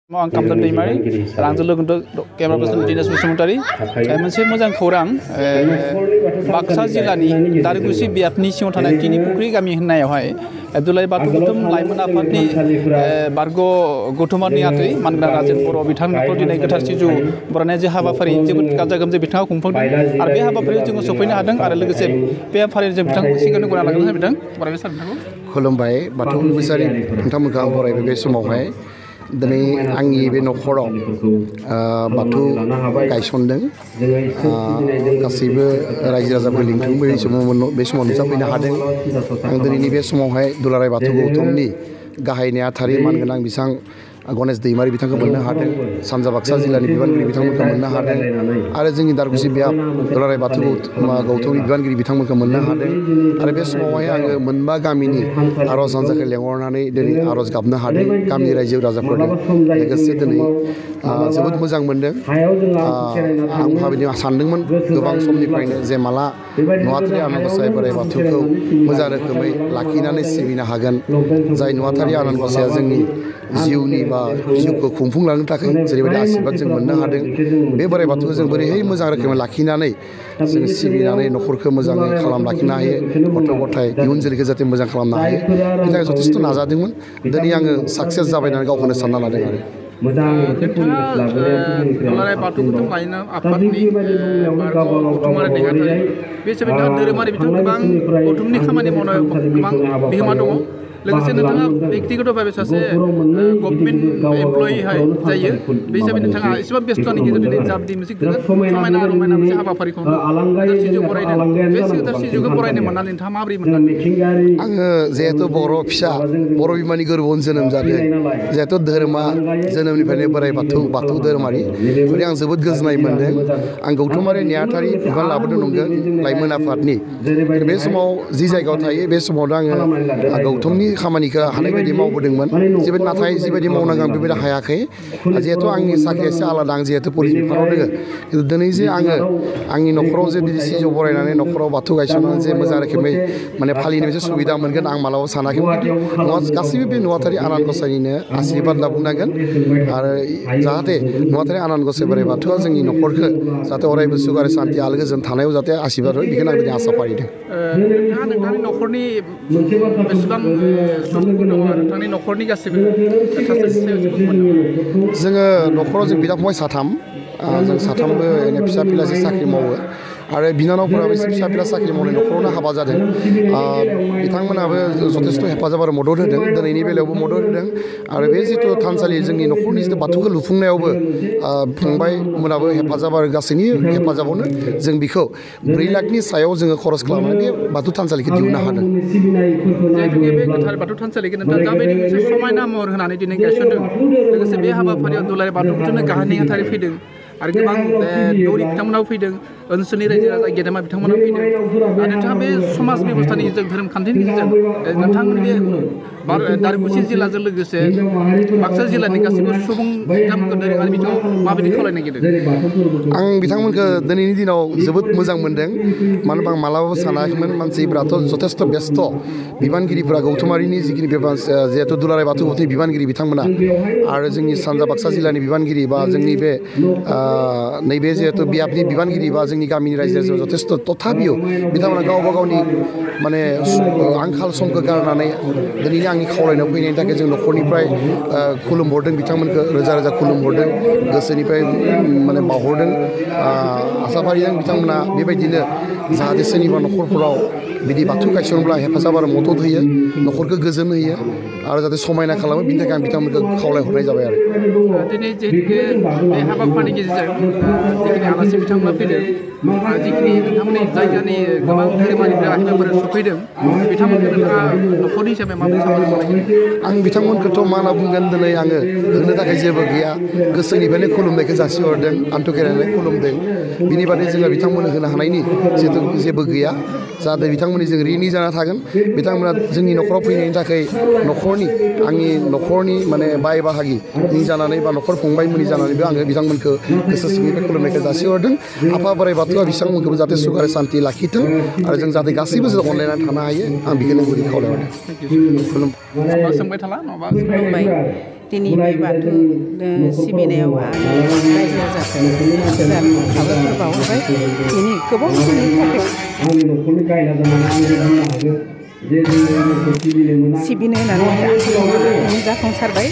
आं कामदार दैमारि आंजों लोगोसे केमेरा पार्सन दिनेश बसुमतारी मोनसे मोजां खौरां बाक्सा जिल्लानि दारकुसि बियाबनि सिङाव थानाय तिनि पुखुरी गामि होननायावहाय दुलाराय बाथौ गौथुम लाइमोन आफादनि बारग' गौथुमा नेहाथारि मानगोनां राजेन बर' बिथांमोनखौ दिनै गोथार सिजौ बरायनाय जे हाबाफारि जोबोद गाजा गोमजायै बिथाङा खुंफुंदों आरो बे हाबाफारियाव जोङो सफैनो हादों आरो लोगोसे बे हाबाफारियाव जों बिथांखौ सिगांनो गनायना लागोन बिथां बरायबाय सार बिथांखौ खुलुमबाय बाथौ मिसारि नोंथांमोनखौ आं बरायबाय बे समावहाय दिनै आंनि बे नखराव बाथौ गायसनदों गासैबो रायजो राजाफोर लिंथुम बे समाव नुजाफैनो हादों आं दिनैनि बे समावहाय दुलाराय बाथौ गौथुमनि गाहाय नेहाथारि मानगोनां बिथां गणेश दैमारि बिथांखौ मोननो हादों सानजा बाक्सा जिल्लानि बिबानगिरि बिथांमोनखौ मोननो हादों आरो जोंनि दारकुसि बियाब दुलाराय बाथौ गौथुमनि बिबानगिरि बिथांमोनखौ मोननो हादों आरो बे समावहाय आङो मोनबा गामिनि आर'ज हान्जाखौ लेंहरनानै दिनै आर'ज गाबनो हादों गामिनि रायजो राजाफोरजों लोगोसे दिनै जोबोद मोजां मोनदों आं भाबिनो सानदोंमोन गोबां समनिफ्रायनो जे माला नुवाथारि आनान गसाइ बोराइ बाथौखौ मोजां रोखोमै लाखिनानै सिबिनो हागोन जाय नुवाथारि आनान गसाइया जोंनि जिउनि बा जिउखौ खुंफुंलांनो थाखाय जेरैबायदि आशीर्बाद जों मोननो हादों बे बोराइ बाथौखौ जों बोरैहाय मोजां रोखोमै लाखिनानै जों सिबिनानै न'खरखौ मोजाङै खालामलाखिनो हायो गथ' गथाय इयुन जोलैखौ जाहाथे मोजां खालामनो हायो बेनि थाखाय जथेस्थ' नाजादोंमोन दिनै आङो साक्सेस जाबाय होननानै गावखौनो सानना लादों आरो नोंथाङा दुलाराय बाथौ गौथुम लाइमोन आफादनि गौथुमारि नेहाथारि बे हिसाबै नोंथाङा धोरोमारि बिथिङाव गोबां गौथुमनि खामानि मावनायाव गोबां बिहोमा दङ लोगोसे नोंथाङा बेक्तिगतभावे सासे गभर्नमेन्ट एमप्लयिहाय जायो बे हिसाबै नोंथाङा एसेबां बेस्थ'नि गेजेरजों जाबायदि मोनसे समायना रमायना मोनसे हाबाफारिखौ गोथार सिजौ बरायदों बे गोथार सिजौखौ बरायनो मोननानै नोंथाङा माबोरै मोनदों आङो जिहेथु बर' फिसा बर' बिमानि गोरबोआवनो जोनोम जादों जिहेथु धोरोमा जोनोमनिफ्रायनो बोराइ बाथौ धोरोमारि माने आं जोबोद गोजोननाय मोनदों आं गौथुमारि नेहाथारि बिबान लाबोदों नंगौ लाइमोन आफादनि बे समाव जि जायगायाव थायो बे समावनो आङो गौथुमनि खामानिखौ हानाय बायदि मावबोदोंमोन नाथाय जिबायदि मावनांगौ आं बेबायदि हायाखै जिहेथु आंनि साख्रिया एसे आलादा आं जिहेतु पुलिस बिफानाव दोङो खिन्थु दिनै जे आङो आंनि न'खराव जे बिदि सिजौ बरायनानै न'खराव बाथौ गायसननानै जे मोजां रोखोमै माने फालिनो मोनसे सुबिदा मोनगोन आं मालाबाबो सानाखैमोन खिन्थु गासैबो बे नुवाथारि आनान गसाइनिनो आशीर्बाद होनना बुंनांगोन आरो जाहाथे नुवाथारि आनान गसाइ बोराइ बाथौआ जोंनि न'खरखौ जाहाथे अरायबो सुख आरो सान्थि आलो गोजोन थानायाव जाहाथे आशीर्बाद होयो बेखौनो आं दिनै आसा फारिदों नोंथाङा नोंथांनि न'खरनि बेसेबां सुखु दङ नोंथांनि न'खरनि गासैबो जोङो न'खराव जों बिदा फंबाय साथाम जों साथामबो फिसा फिलासे साख्रि मावो आरो बिनानावफोराबो फिसा फिला साख्रि मावनाय न'खरावनो हाबा जादों बिथांमोनाबो जथेस्थ' हेफाजाब आरो मदद होदों दिनैनि बेलायावबो मदद होदों आरो बे जिथु थानसालि जोंनि न'खरनि जिथु बाथौखौ लुफुंनायावबो फंबायमोनाबो हेफाजाब आरो गासैनि हेफाजाबावनो जों बेखौ 4 लाखनि सायाव जोङो खरस खालामनानै बे बाथौ थानसालिखौ दिहुननो हादों बे गोथार बाथौ थानसालिखौ नोंथाङा जाबायदि मोनसे समायना महर होनानै दिनै गायसनदों लोगोसे बे हाबाफारियाव दुलाराय बाथौ गौथुमनि गाहाय नेहाथारि फैदों आरो गोबां दौरि बिथांमोनाव फैदों ओनसोलनि रायजो राजा गेदेमा बिथांमोनाव फैदों आरो नोंथाङा बे समाज बेबस्थानि गेजेरजों धोरोम खान्थिनि गेजेरजों नोंथांमोननि बे दारकुसि जिल्लाजों लोगोसे बाक्सा जिल्लानि गासैबो सुबुं बिथांमोनखौ दोरोङारि बिथिङाव माबायदि खावलायनो नागिरदों आं बिथांमोनखौ दिनैनि दिनाव जोबोद मोजां मोनदों मानो होनबा आं मालाबाबो सानाखैमोन मानसिफ्राथ' जथेस्थ' बेस्थ' बिबानगिरिफोरा गौथुमारिनि जिखिनि जिहेथु दुलाराय बाथौ गौथुमनि बिबानगिरि बिथांमोना आरो जोंनि सानजा बाक्सा जिल्लानि बिबानगिरि बा जोंनि बे नैबे जिहेतु बियाबनि बिबानगिरि बा जोंनि गामिनि रायजो राजायाव जथेस्थ' तथापिय बिथांमोना गावबा गावनि माने आंखाल समखौ गारनानै दिनैनि आंनि खावलायनायाव फैनायनि थाखाय जों न'खरनिफ्राय खुलुमहरदों बिथांमोनखौ रोजा रोजा खुलुमहरदों गोसोनिफ्राय माने बावहरदों आसा फारिदों बिथांमोना बेबायदिनो जाहाथे सोरनिबा न'खरफोराव बिदि बाथौ गायसनब्ला हेफाजाब आरो मदद होयो न'खरखौ गोजोन होयो आरो जाहाथे समायना खालामो बिनि थाखाय आं बिथांमोनखौ खावलायहरनाय जाबाय आरो दिनै जिहेतु बे हाबाफारिनि गेजेरजों जिखिनि आलासि बिथांमोना फैदों जिखिनि नोंथांमोननि जायगानि गोबां धोरोमारिफ्रा आहिबाफोर सफैदों बिथांमोनखौ नोंथाङा न'खरनि हिसाबै माबोरै सामलायनो आं बिथांमोनखौथ' मा होनना बुंगोन दिनै आङो होनो थाखाय जेबो गैया गोसोनिफ्रायनो खुलुमनायखौ जासिहरदों आन्थु खेरायनानै खुलुमदों बिनि बादै जोङो बिथांमोननो होनो हानायनि जिहेतु जेबो गैया जाहाथे बिथांमोननि जों ऋणी जाना थागोन बिथांमोना जोंनि न'खराव फैनायनि थाखाय आंनि न'खरनि माने बाय बाहागिनि जानानै बा न'खर फंबायमोननि जानानैबो आङो बिथांमोनखौ गोसो सिंनिफ्राय खुलुमनायखौ जासिहरदों आफा बोराइ बाथौआ बिथांमोनखौबो जाहाथे सुख आरो सान्थि लाखिथों आरो जों जाहाथे गासैबो जों अनलायनानै थानो हायो आं बेखौनो गुरै खावलायहरदों खुलुमबाय दिनै बे बाथौ सिबिनायाव आं रायजो राजाखौ साबायखर बावबाय दिनै गोबाव समनि थाखाय सिबिनो होननानै आं जाफुंसारबाय